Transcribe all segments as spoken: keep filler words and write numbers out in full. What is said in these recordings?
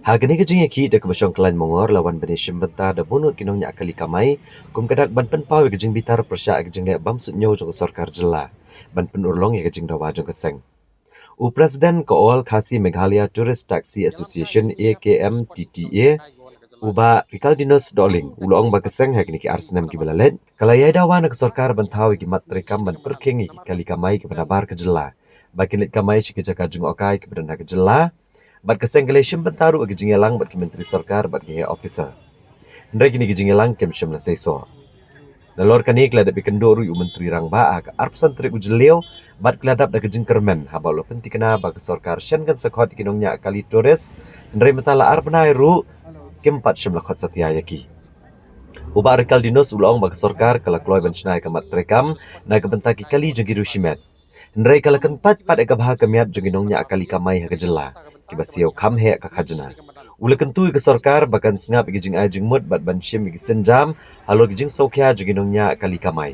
Ha kane ka jingïakhih da kaba shong kyllaiñ mongor la wan ban ïashim bynta da bun ngut ki nongñiah kali kamai kum ka dak ban pynpaw ïa ka jingbitar pyrshah ïa ka jingleh bam suidñiew jong ka sorkar jylla ban pynurlong ïa ka jingdawa jong ka seng. U President ka All Khasi Meghalaya Tourist Taxi Association, A K M T T A, u Bah Rikaldinus Dohling, u la ong ba ka seng ha kine ki ar snem kiba la leit ka la ïai dawa na ka sorkar ban thaw ïa ki mat treikam ban pyrkhing ïa ki kali kamai kiba nabar ka jylla ba kin leit kamai sha ki jaka jngohkai kiba don ha ka jylla. Bad ka seng ka la ïashim bynta ruh ïa ka jingïalang bad ki myntri sorkar bad ki heh officer. Hynrei kine ki jingïalang kim shym la seisoh. Nalor kane ki la dep ïakynduh ruh ïa u Myntri Rangbah ha ka arphew san tarik u Jylliew bad ki la dap da ka jingkyrmen haba u la pynthikna ba ka sorkar shen kan sa khot ïa ki nongñiah kali tourist, hynrei mynta la ar bnai ruh kim pat shym la khot satia ïa ki. U Bah Rikaldinus u la ong ba ka sorkar ka la kloi ban shna ïa ka mat treikam na ka bynta ki kali jong ki riewshimet. Hynrei ka la kyntait pat ïa ka bha ka miat jong ki nongñiah kali kamai ha ka jylla kiba siew kham heh ka khajna. U la kyntu ïa ka sorkar ba kan sngap ïa ki jingai jingmut bad ban shim ïa ki sienjam halor ki jingsngewkhia jong ki nongñiah kali kamai.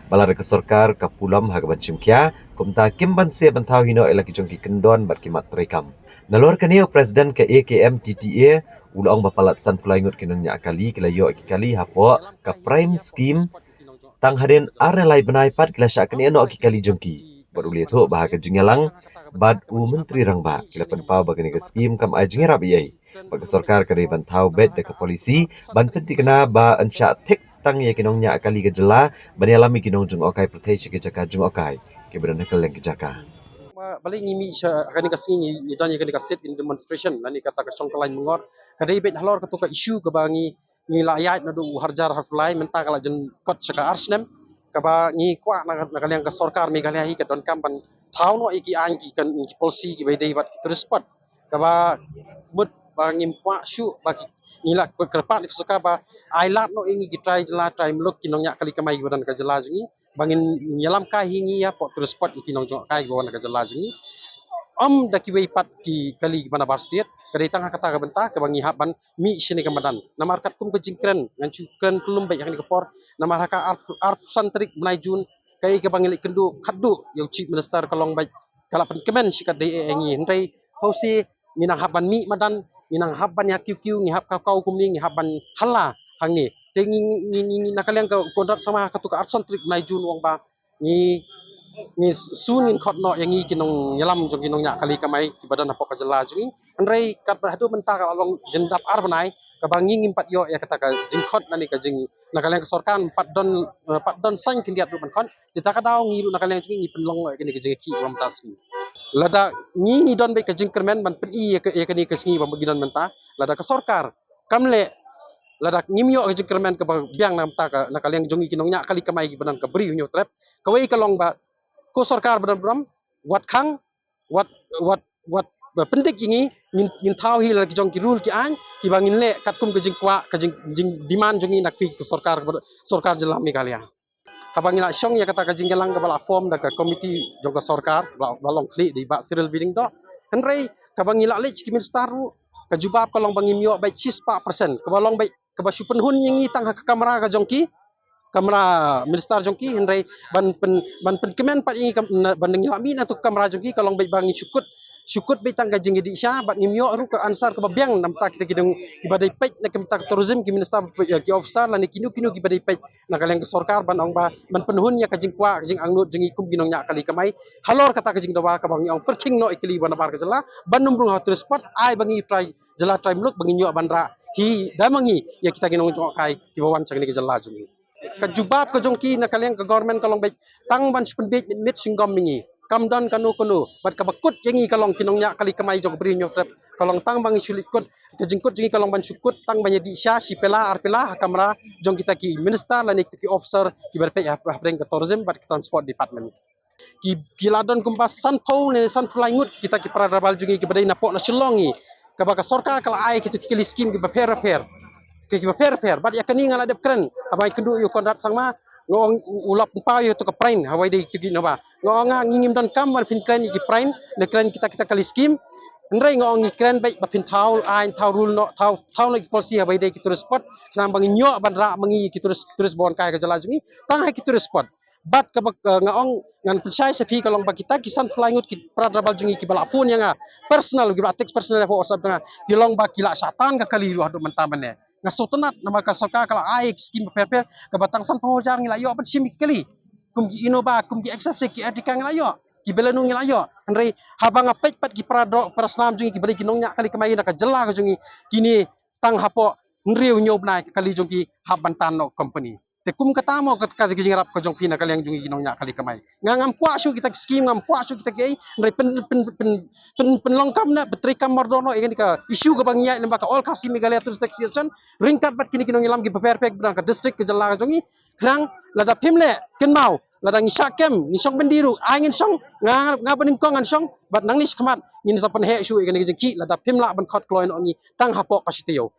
Ba lada ka sorkar ka pulom ha ka ban shim khia, kumta kim banse ban thaw hi noh ïa la ki jong ki kyndon bad ki mat treikam. Nalor kane u President ka A K M T T A u la ong ba palat sanphew lai ngut ki nongñiah kali ki la ïoh ïa ki kali hapoh ka Prime Scheme. Tang hadien ar ne lai bnai pat ki la shah kane noh ki kali jong ki. Bad u la ïathuh ba ha ka jingïalang bad u Myntri Rangbah ki la pynpaw ba kane ka skim kam ai jingïarap ei ei. Ba ka sorkar ka dei ban thaw beit da ka polisi ban pynthikna ba yn shah thik tang ïa ki nongñiah kali ka jylla ban ïalam ïa ki nongjngohkai pyrthei sha ki jaka jngohkai kiba don ha kylleng ki jaka. Ba, balei ngi mih sha kane ka sngi ngi, ngi don ïa kane ka sit-in demonstration lane kata ka shong kyllaiñ mongor? Ka dei beit halor katu ka issue kaba ngi ngi la ïaid naduh u hajar arphew lai, mynta ka la jynkot sha ka ar snem. Kaba ngi kwah na, na ka liang ka sorkar Meghalaya hi ka donkam ban thaw noh ïa ki aiñ ki kan, ki policy kiba ïadei bad ki tourist spot. Kaba mut ba ngim kwah shuh ba ki, ngi la kyrpad ïa ka sorkar ba ai lad noh ïa ngi ki trai jylla trai muluk ki nongñiah kali kamai kiba don ka jylla jong ngi ba ngin ïalam kai hi ngi ïa pok tourist spot ïa ki nongjngohkai kiba wan na ka jylla jong ngi. Ym da kiwei pat ki kali kiba nabar state, ka dei tang ha kata ka bynta kaba ngi hap ban mih shane ka madan. Namar katkum ka jingkren, ngan shu kren kyllum beit ha kane ka por, namar ha ka ar, arphew san tarik bnai Jun, kaei kaba ngi la ïakynduh khatduh ïa u Chief Minister ka long beit ka la pynkmen shi katdei eh ïa ngi, hynrei hynrei ngi nang hap ban mih madan, ngi nang hap ban ïa kiew kiew, ngi hap kaw kaw kumne, ngi hap ban halla hangne. Te ngi, ngi, ngi, ngi na ka liang ka Conrad Sangma ha katu ka arphew san tarik bnai Jun u ong ba ngi, ngi soon ngin khot noh ïa ngi ki nongïalam jong ki nongñiah kali kamai kiba don hapoh ka jylla jong ngi. Hynrei katba haduh mynta ka la long jingdap ar bnai kaba ngi ngim pat ïoh ïa kata ka jingkhot lane ka jing, na ka liang ka sorkar pat don, eh, pat don saiñ khyndiat ruh ban khot. Te ta ka daw ngi ruh na ka liang jong ngi ngi pynlong ïa kane ka jingïakhih ba mynta sngi. Lada ngi ngi don beit ka jingkyrmen ban pyni ïa ka, ïa kane ka sngi ba ngi don mynta, lada ka sorkar kam leh, lada ngim ïoh ka jingkyrmen kaba biang na ka bynta ka, na ka liang jong ngi ki nongñiah kali kamai kiba don ka Bri Hynñiewtrep, kawei ka long ba ko sorkar ba don burom wat khang, wat, wat, wat, ba pyndik ïa ngi, ngin, ngin thaw hi la ki jong ki rule ki aiñ kiba ngin leh katkum ka jingkwah, ka jing, jingdemand jong ngi na ka phi ka sorkar, sorkar jylla Meghalaya. Haba ngi la shong ïa kata ka jingïalang kaba la form da ka komiti jong ka sorkar, ba la, ba la long khlieh da i Bah Cyril Weddingdoh. Hynrei kaba ngi la leit ki minister ruh, ka jubab ka long ba ngim ïoh beit shispah percent, kaba long beit kaba shu pynhun ïa ngi tang ha ka kamra ka jong ki, kamra minister jong ki, hynrei ban pyn, ban pynkmen pat ïa ngi kam, na, ban ngi la mih na tu kamra jong ki ka long beit ba ngi shu kut, shu kut beit tang ka jingïadih sha, bad ngim ïoh ruh ka answer kaba biang na ka bynta kita ki dong kiba dei peit na ka bynta ka tourism, ki minister, ki officer lane kino kino kiba dei peit na ka liang ka sorkar ban ong ba ban pynhun ïa ka jingkwah ka jingangnud jong ngi kum ki nongñiah kali kamai halor kata ka jingdawa kaba ngi ong pyrkhing noh ïa ki kali ba nabar ka jylla ban ym rung ha tourist spot, ai ba ngi trai jylla trai muluk ba ngin ïoh ban rah hi da ma ngi ïa kita ki nongjngohkai kiba wan sha kane ka jylla jong ngi. Ka jubab ka jong ki na ka liang ka government ka long beit tang ban shu pynbiej mit mit shinggom ïa ngi. Kam don kano kano, bad kaba kut ïa ngi ka long ki nongñiah kali kamai jong ka Bri Hynñiewtrep ka long tang ba ngi shu leit kut, ka jingkut jong ngi ka long ban shu kut tang ban ïadih sha shi pela ar pela ha kamra jong kita ki minister lane kita ki officer kiba dei peit ha, hapdeng ka tourism bad ka transport department. Ki, ki la don kumba sanphew ne sanphew lai ngut kita ki para travel jong ngi kiba dei na pok na Shillong hi, kaba ka sorkar ka la ai kita ki kali skim kiba pher pher, ki, kiba pher pher. Bad ïa kane nga la dep kren haba nga ïakynduh ïa u Conrad Sangma, nga ong u, u la pynpaw ïa tu ka prain ha wei dei tu ki naba, nga ong nga ngi ngim don kam ban phin kren ïa ki prain ne kren kita kita kali skim. Hynrei nga ong ngi kren beit ba phin thaw aiñ, thaw rule noh, thaw, thaw noh ki policy ha wei dei ki tourist spot, khnang ba ngin ïoh ban rah ma ngi ki tourist, tourist ba wan kai ka jylla jong ngi tang ha ki tourist spot. Bad kaba nga ong ngan pynshai sa phi ka long ba kita ki san tylli ngut ki para drabal jong ngi kiba la phone ïa nga personal, kiba la text personal ha WhatsApp jong nga, ki long ba ki la shah tan ka kali ruh haduh mynta mynne. Nga sngewtynnat namar ka sorkar ka la ai ki skim bapher bapher kaba tang san phew hajar ngi la ïoh ban shim ïa ki kali. Kum ki Innova, kum ki Access, ki Ertiga ngi la ïoh, ki Baleno ngi la ïoh. Hynrei haba nga peit pat ki para doh para snam jong ngi kiba dei ki nongñiah kali kamai na ka jylla ka jong ngi, kine tang hapoh hynriew hynñiew bnai ka kali jong ki hap ban tan noh company. Te kum kata mo ka, ka jingïarap ka jong phi na ka liang jong ngi ki nongñiah kali kamai. Nga ngam kwah shuh kita ki skim, ngam kwah shuh kita ki ei, hynrei pyn pyn pyn pyn pynlong kam na, pyntreikam mardor noh ïa kane ka issue kaba ngi ïaid lyngba ka All Khasi Meghalaya Tourist Association ryngkat bad kine ki nongïalam kiba pher pher kiba don ha ka district ka jylla ka jong ngi. Khnang lada phim leh, kynmaw, lada ngi shah kem, ngi shong byndi ruh, ai ngin shong, nga nga ba nyngkong ngan shong, bad nangne shakhmat ngin sa pynheh shuh ïa kane ka jingkhih lada phim lah ban khot kloi noh ngi tang hapoh ka shi taïew.